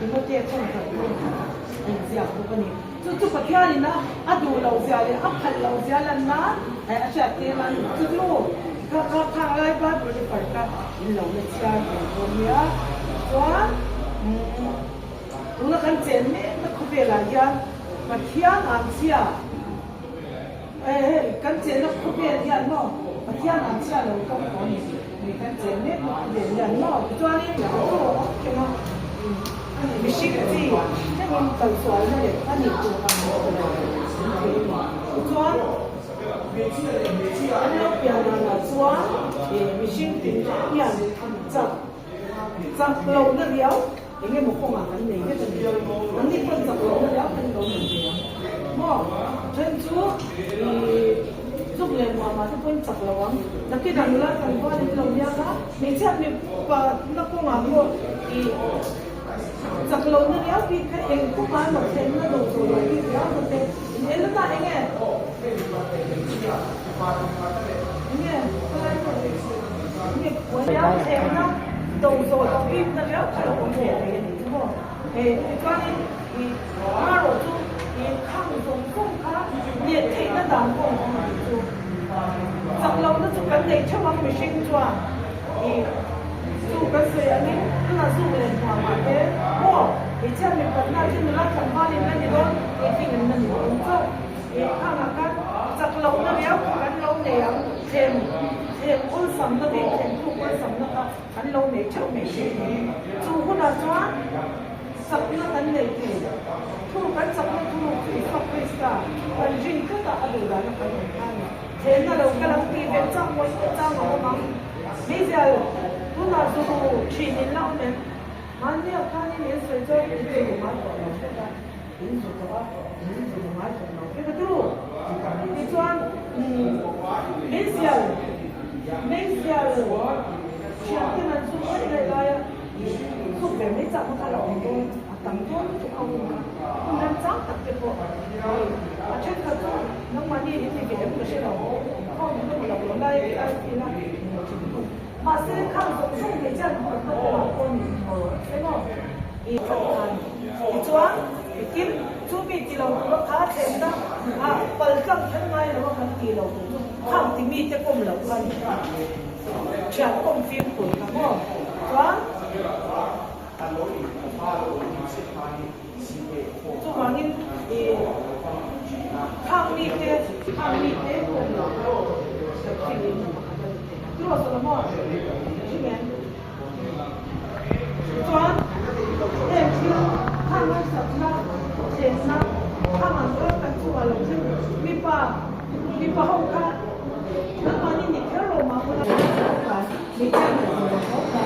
Timothea chuan khat dawn khat a inziak bawk a ni. Chu chu Pathianin a a duh loh zia leh a phalh loh zia lan nan a hriat tir a ni. Chu chu kha kha khang lai Bible refer kha in lo la chhiar ve dawn nia. Chuan tuna kan chen mekna khawvelah hian Pathian ang chhia hei kan chenna khawvel hian maw Pathian ang chhia lo tawng tawh a ni. Hei kan chen mekna khawvel hian maw tichuanin a thu a thleng a. Mihring chi thlengin kalsualna leh a nih tur ang lo an thei a ni. Tichuan, an lo pian danah chuan mihring tin reng hian chak chak lohna riau eng emaw kawngah kan nei vek a ni. An ni pawn chak lohna riau kan lo nei ve ang maw? Then chu zuk leh muamah te pawhin chak lo ang. Nakin ang la kan huan in lo niang a, hmeichhia mipa na kawngah pawh ih chak lohna riau bik kha eng kawngah emaw thlenna do zawh loh bik riau na te in en ata eng nge? Eng nge palai pawh eng nge riau thlenna do zawh loh bik na riau kha lo awm ve thei a ni chu maw? Hei tichuanin ih marawh chu ih khang zawng zawng kha let theihna dan pawh a awm a ni chu. Chak lohna chu kan nei theuh ang mihring chuan ih chu kan sawi angin tunah zuk leh hmuamah te maw hmeichhia mipatna chu nula tlangvalin la ni dawn puitling in la ni dawn chauh ih khangah khan chak lohna riau kha kan lo nei ang thlem thlem awlsamna bik thlem tluk awlsamna kha kan lo nei theuh mai thei a ni. Chu hunah chuan chakna kan nei thei. Thu kan chakna thu chu Isua Krista kan rin tlat a, a duh dana kan awm kha a ni. Thlenna lo kal ang tih ve chang ngawih ngawih chang a awm ang. Meizial, tunah zu thin in la awm em? Mahnia khanin in sawi chuan in zu ngai tawh lo vek a, in zu tawh a, in zu ngai tawh lo vek a tu. Tichuan, meizial, meizial thianten an zu ngaih ngaih lai a, zuk ve mai chakna kha la awm dawn, a tam dawn lutuk a hun kha. Hun remchang tak te pawh a thenkhat chu nangmahni in ni ve em ka hre lo, khawm in awm lo lo lai a ti a, in lo thin thung. Mahse, khang zawng zawng hmeichhia an hmuh hma kawngah pawh ni emaw i that kha a ni. Tichuan, tin, chu mi ti lo tura kha thlenna ah pal tlang kher ngai lo a kan ti lo tur chu khang ti mi te kawm loh kha a ni. Thian kawm fimkhur kha maw? Chuan, chuvangin i khang mi te, khang mi te kawm loh kha kan fimkhur pakhat a ni thei. Tiraw Solomon? Hrim em? Tichuan, heng thil khang harsatna, thlenna, khang ang rawt kan chungah lo thil mipa, mipa ho kha nangmahni ni kher lo mah ula hmeichhia hmel hmu lo tho kha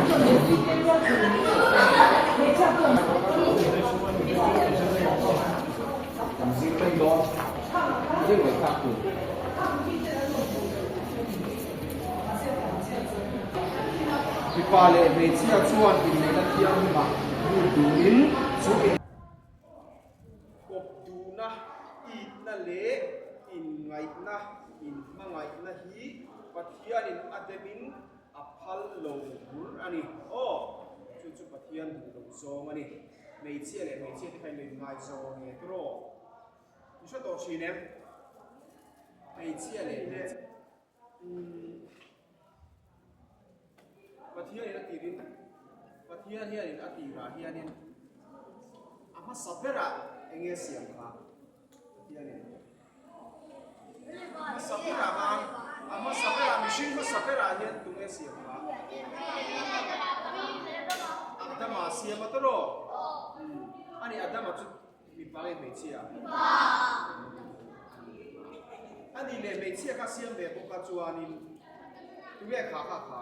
chuan hmeichhia rual thei ni hmeichhia pawh Mipa leh hmeichhia chuan inneihna thianghlimah lut duhin chu in. Kawp duhna, itna leh inngaihna, inhmangaihna hi Pathianin a demin a phal lo bur a ni. Aw, chu chu Pathian duh loh zawng a ni. Hmeichhia leh hmeichhia te kha in lo inngaizawng nge tawh? I hre tawh thin em? Hmeichhia leh hmeichhia Pathianin a tirin Pathian hianin a tirah hianin a hmasa berah eng nge siam kha Pathianin hmasa berah khan a hmasa berah mihring hmasa berah hian tu nge siam kha Adama siam a tawrh ani Adama chu Mipa nge hmeichhia? Mipa! A nih leh hmeichhia kha siam ve bawk a chuanin tunge kha kha kha?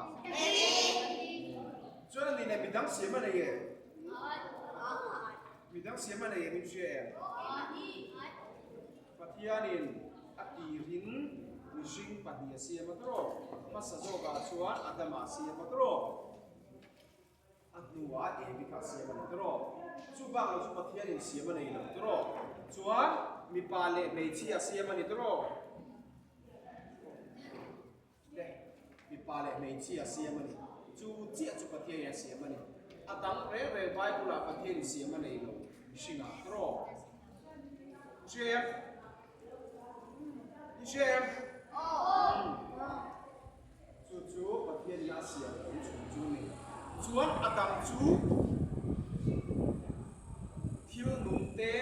Chuan a nih leh midang siam a nei em? Midang siam a nei em in hria em? Pathianin a tirin mihring pahnih a siam a tawrh. Hmasa zawkah chuan Adama a siam a tawrh. A hnuah Evi kha a siam a ni tawrh. Chu bak lo chu Pathianin siam a nei lo tawrh. Chuan mipa leh hmeichhia a siam a ni tawrh. Le, mipa leh hmeichhia a siam a ni. Chu chiah chu Pathianin a siam a ni. A dang reng reng Bible ah Pathian siam a nei lo mihring ah tawh. Hriam. I hriam. Chu chu Pathian in a siam awm chhun chu ni. Chuan a dang chu thil nung te,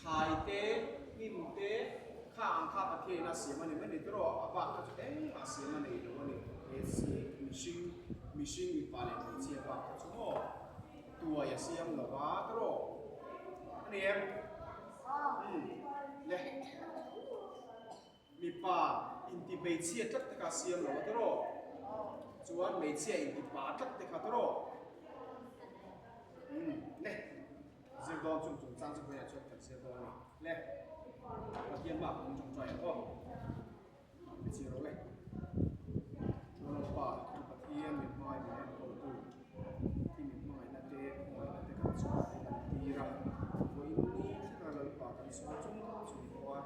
thai te, hnim te, kha ang kha Pathian in a siam a ni mai ni tawh a bak kha chu engmah siam a nei lo a ni. He mihring mihring mipa leh hmeichhia bak kha chu maw tuai a siam lo va tawh a ni em? Umm le. Mipa inti hmeichhia tlat te kha siam lo a tawh chuan hmeichhia inti pa tlat te kha tawh umm le zir dawn chung chung chang chu vawiinah chuan kan zir dawn a ni le Pathian hma kan tawngtai ang aw mi chhiar rawh le Lalpa Pathian min hmai min enkawltu i min hmangaihna te khawngaihna te kan chhuah hi kan tir a, vawiin ni thlenga Lalpa kan sawi chung chung pawh a,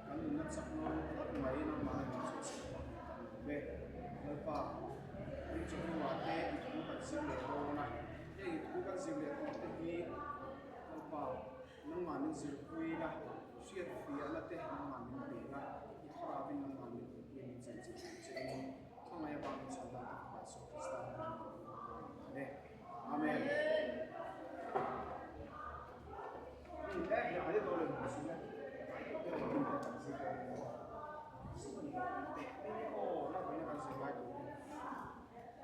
kan nunna chak lo tlat mai nangmahna min chhuahsak avangin kan lawm e. Lalpa, i chawhnuah te i thu kan zir leh dawn a, heng i thu kan zir leh dawn te hi Lalpa nangmah min zirpui la, hriatfiahna te nangmah min pe la, i thlarauin nangmah min awmpui min chenchilh tur che in Hmangaih avangin chhandam tak pa Isua Krista hmangin kan duh a ni e. Amen.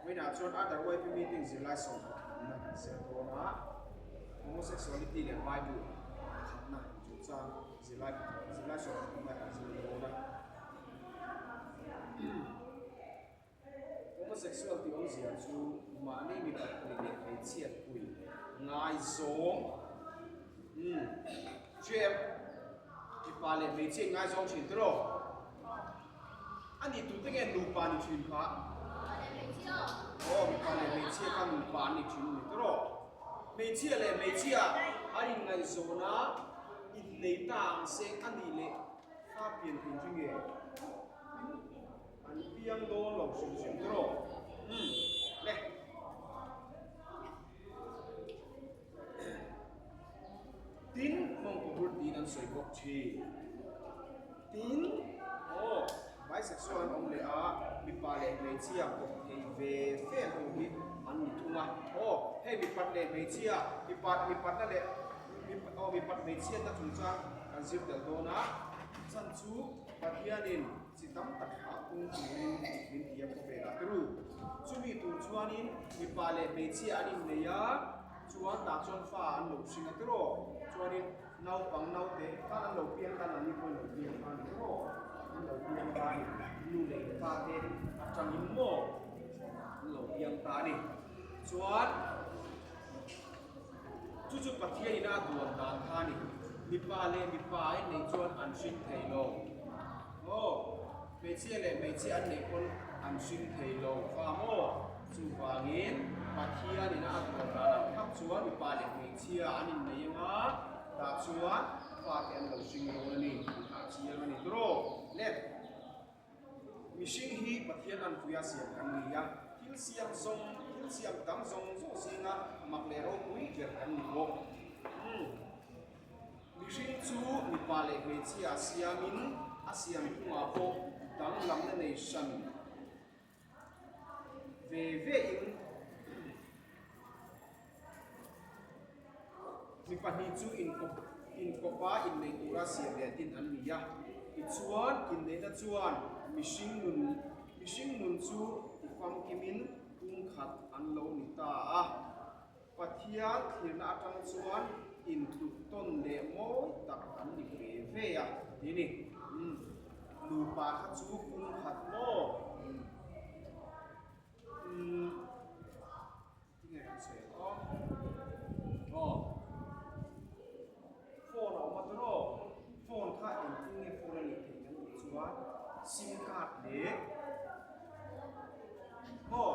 Vawiinah chuan other YP meeting zirlai 13 na kan zir dawn a, homosexuality leh Bible pakhatna chungchang zirlai pakhat zirlai 13 na kan zir dawn a. Homosexual tih awmzia chu mahni mipat pui leh hmeichhiat pui ngaizawng umm hriat mipa leh hmeichhia in ngaizawng thin tiraw? A nih tute nge nupa ni thin kha? Aw mipa leh hmeichhia kha nupa an ni thin ni tiraw? Hmeichhia leh hmeichhia an inngaihzawn a innei ta ang se a nih leh Fa pian thei chu nge an piang dawn lo hrim hrim te rawh umm le tin mawngkaw hur tiin an sawi bawk thin tin aw bisexual an awm leh a mipa leh hmeichhia kawp thei ve ve ho hi an ni thung a aw hei mipat leh hmeichhia mipa mipatna leh Aw mipat hmeichhiatna chungchang kan zir tel dawn a, chan chu Pathianin chi tam tak hah kung turin min ti a khawvelah te ru. Chumi tur chuanin mipa leh hmeichhia an innei a, chuan tah chuan fa an lo hring a tiraw? Chuanin naupang naute khan an lo piang tan an ni pawhin lo piang kha a ni tiraw? An lo piang ta a ni. Nu leh pa te atangin maw an lo piang ta a ni. Chuan. Chu chu Pathian ina a duan dan kha a ni. Mipa leh mipa a inneih chuan an hring thei lo. Aw, hmeichhia leh hmeichhia an neih pawn an hring thei lo fa maw? Chuvangin Pathian ina a duan dan ang khap chuan mipa leh hmeichhia an innei anga tah chuan fate an lo hring dawn a ni tih kha a chiang a ni tawh. Le. Mihring hi Pathian anpuia siam kan ni a, thil siam zawng, thil siam dang zawng zawng zinga mak leh ropui ber kan ni bawk. Umm. Mihring chu mipa leh hmeichhia siamin a siam phungah pawh danglamna nei hran ve ve in Mi pahnih chu inkawp inkawpa inneih tura siam leh din an ni a. Tichuan, inneihna chuan mihring nun mihring nun chu tifamkimin pumkhat an lo ni ta a. Pathian thlirna atang chuan intluk tawn leh mawi tak an ni ve ve a ti a ni. Umm, nupa kha chu pumkhat maw? Umm. Tinge kan sawi ang aw? Aw. Phone a awm a tawrh. Phone kha engtin nge phone a nih theih kan tih chuan sim card leh aw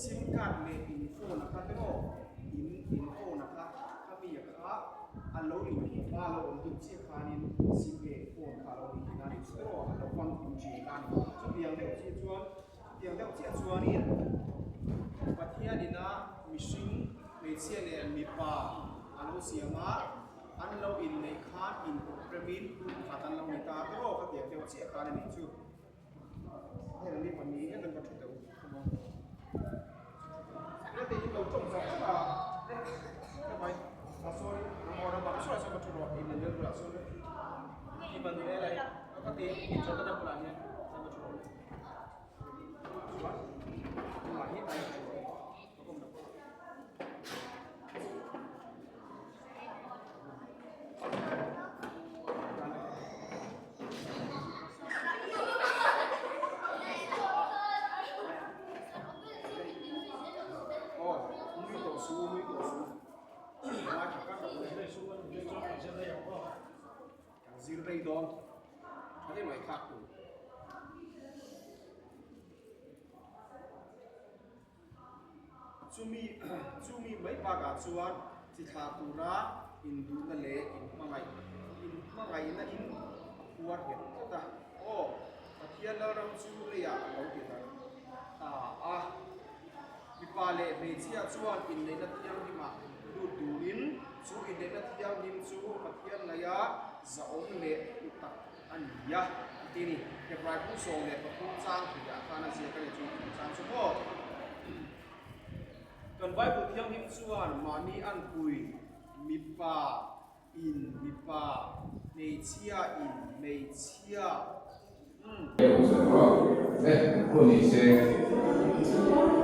sim card leh in phone a kha tawrh. In in phone a kha khami a kha a lo in a lo awm deuh chiah khanin sim leh phone kha a lo ni thin a ni tawrh. A lo famkim thin a ni. Chutiang deuh chiah chuan chutiang deuh chiah chuanin Pathianin a. Hmeichhia leh mipa a lo siam a, an lo inneih khan inkawpremin pumkhat an lo ni ta tawh ka ti ang deuh chiah khan a nih chu. Heng ni pahnih hian an va thu teuh thung a. Hete in lo tawng zak zak a, he mai ah sawn rawh ram ah sawn va thu rawh in lel bulah sawn i ban duh e lai ka ti in Jordan a bulah hian sawn va thu rawh chuan tunah hi a thu rawh ka awm lo. Zir rei dawn a ni mai thlak tur. Chumi chumi mai bakah chuan chi thlah tura induhna leh inhmangaih inhmangaihna in a phuar nghet tlat a. Aw, Pathian Lalram chu leiah a lo ti darh ta a. Mipa leh hmeichhia chuan inneihna thianghlimah lut turin chu inneihna thianghlim chu Pathian ngaia zahawm leh hlu tak a ni a, a ti a ni. Hebrai bu 13 chang hliah khan a ziak a ni chu chungchang chu maw? Kan Bible thianghlim chuan mahni anpui mipa in mipa, hmeichhia in hmeichhia, umm. Hun ni se,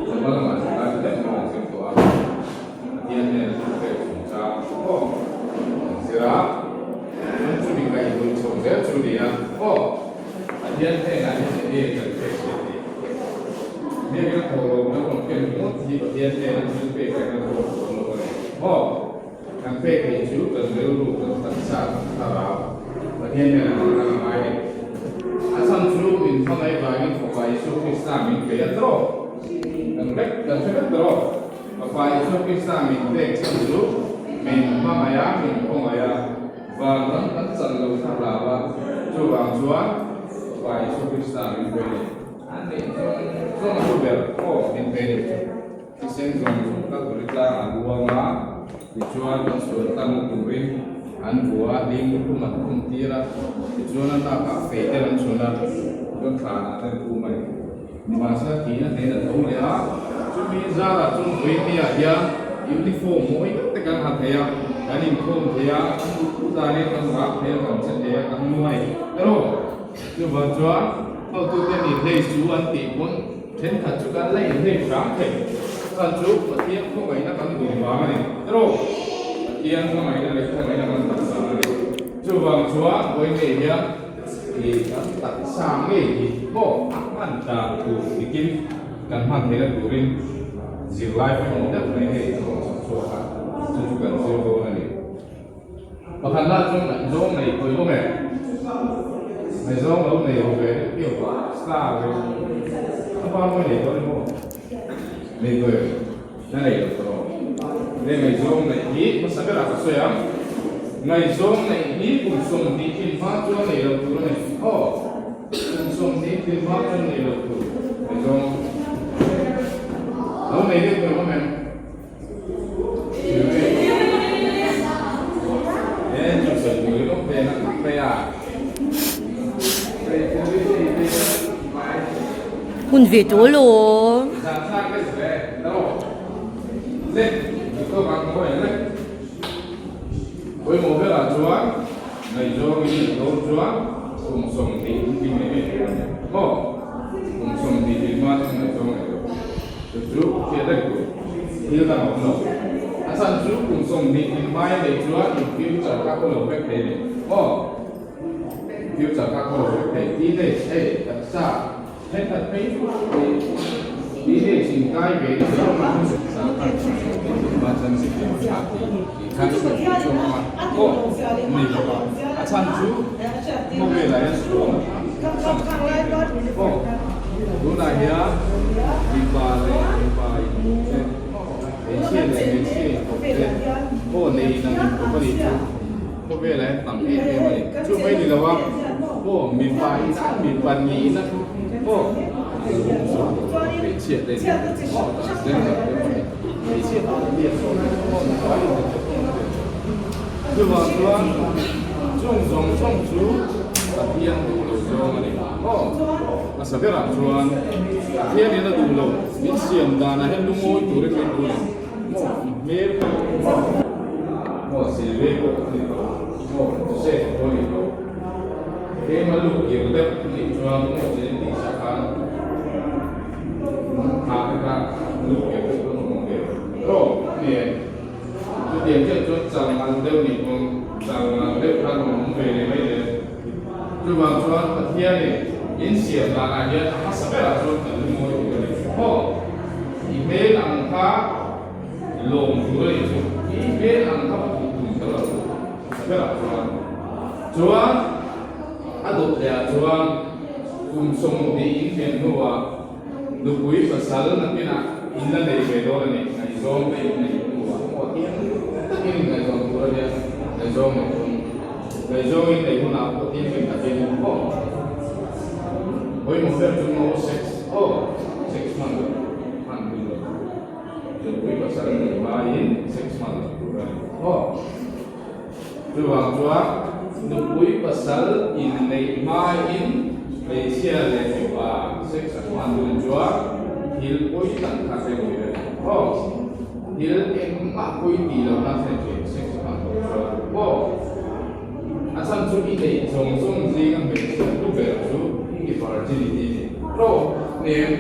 Chawhma lamah zirlai chu daih hmang an zir tawh a, Pathian hnena thupek chungchang aw an zir a, chuan chumi kaihhnawih chho zel chu ni a, aw Pathian hnenah hian eng nge kan pek theih tih biakina thawh lo kan rawn ken ringawt hi Pathian hnena thil pek kan la dawn chuang lo a ni maw? Kan pek theih chu kan rilru, kan taksa, kan thlarau Pathian hnenah kan hlan a ngai a ni. A chhan chu min hmangaih vangin Fapa Isua Krista min pe a tawh. Kan vek, kan hre vek tawh. Fapa Isua Krista min pek chhan chu min hmangaih a, min khawngaih a, vanram kan chan lo kha hlau a, chuvang chuan Fapa Isua Krista min pe a ni. An neih zawng zawng a hlu ber aw min pe a ni chu. Thisen zawng zawng kal tur hi tlang a luang a, tichuan kan sual tlang turin an bu a, hling lukhum an khum tir a, tichuan a tlakah fei te an chhun a, chuan thlanah te an phum a ni. Nimahsela thihna hnen a tho leh a, chumi zarah chuan vawinia hian uniform mawi tak te kan ha thei a, kan inkhawm thei a, kan duh duh danin kan rak thei a, kan che thei a, kan nuai erawh. Chuvang chuan hotute nih hlei chu an tih pawn thenkhat chu kan la inhlei hram thei. Chhan chu Pathian khawngaihna kan duh vang a ni. Erawh Pathian hmangaihna leh khawngaihna kan tak vang a ni. Chuvang chuan vawiin hian ih kan taksa ngei hi pawh a hman dan tur dikin kan hman theihna turin zirlai pawimawh deuh mai hei a rawn chhawp chhuak a, chu chu kan zir dawn a ni. Pakhat lah chuan ngaihzawng nei pawih awm e. Ngaihzawng lo nei ru ve deuh deuh a, star ve a pa mawi nei dawn emaw nei dawn em? Na nei lo tawh rawh. He ngaihzawng neih hi hmasa berah ka sawi ang. Ngaihzawng neih hi kum 20 thin hma chuan nei lo tur a ni. Aw, kum 20 thin hma chuan nei lo tur ngaihzawng lo nei deuh pawih awm em? Hun ve tawh alawm. Thil dang a awm lo. A chhan chu kum 20 in hmai a neih chuan in future kha khaw lo vek thei a ni maw? In future kha khaw lo vek thei. Teenage hei taksa thenkhat phei chu teenage in kai ve ni lo a sangkhat kum 20 in hma chuan zirtir tha tih tih khan sawi tur chu a awm a maw? Ni lo a. A chhan chu khawvelah hian sual a tam maw? Tunah hian mipa leh mipa inkawp te, hmeichhia leh hmeichhia inkawp te pawh nei nang inkawp a nih chu khawvelah hian tam em em a ni. Chu mai ni lo a, aw mipa ina mipa nihna pawh an awm zawk lo a, hmeichhia te nih aw transgender te pawh ni hmeichhia pawh ni a sawi. a inti thei em em. Chuvang chuan chung zawng zawng chu Pathian duh lo zawng a ni. Aw, hmasa berah chuan Pathianin a duh lo min siam danah hian lungawi turin min duh a ni. Maw hmel maw silve pawh a ni tawh maw Joseph pawh a ni tawh tlem a lut kir deuh a nih chuan maw genetics ah khan thla te kha lut kir deuh kan awm ang ve rawh a ni e chutiang chiah chuan chal ngal deuh nih pawn chal ngal deuh khan rawn awm ve leh mai zel chuvang chuan Pathianin insiam danah hian a hmasa berah chuan kan lungawi tur a ni maw. I hmel ang kha lawm tur a nih chu. I hmel ang kha hmuh tum ka lo hmasa berah chuan. Chuan a dawt leh ah chuan kum 20 in hliam hnuah nupui pasal nakinah in la nei ve dawn a ni. Ngaihzawng te in neih hnuah maw thiam takin in ngaihzawn tur a nia. Ngaihzawng neih hun ngaihzawng in neih hunah pawh thianghlim takin maw pawimawh ber chu no sex aw. Sex hman loh hman hun lo nupui pasal neih hmain sex hman loh tur a ni maw? Chuvang chuan nupui pasal inneih hmain hmeichhia leh mipa sex an hman hun chuan thil pawi tak kha a thleng thei a ni maw? Thil engmah pawi tih lohna a thlen thei sex a hman loh chuan maw? A chhan chu i neih zawng zawng zinga hmeichhia hlu ber chu i virginity a ni. Ro, hnem.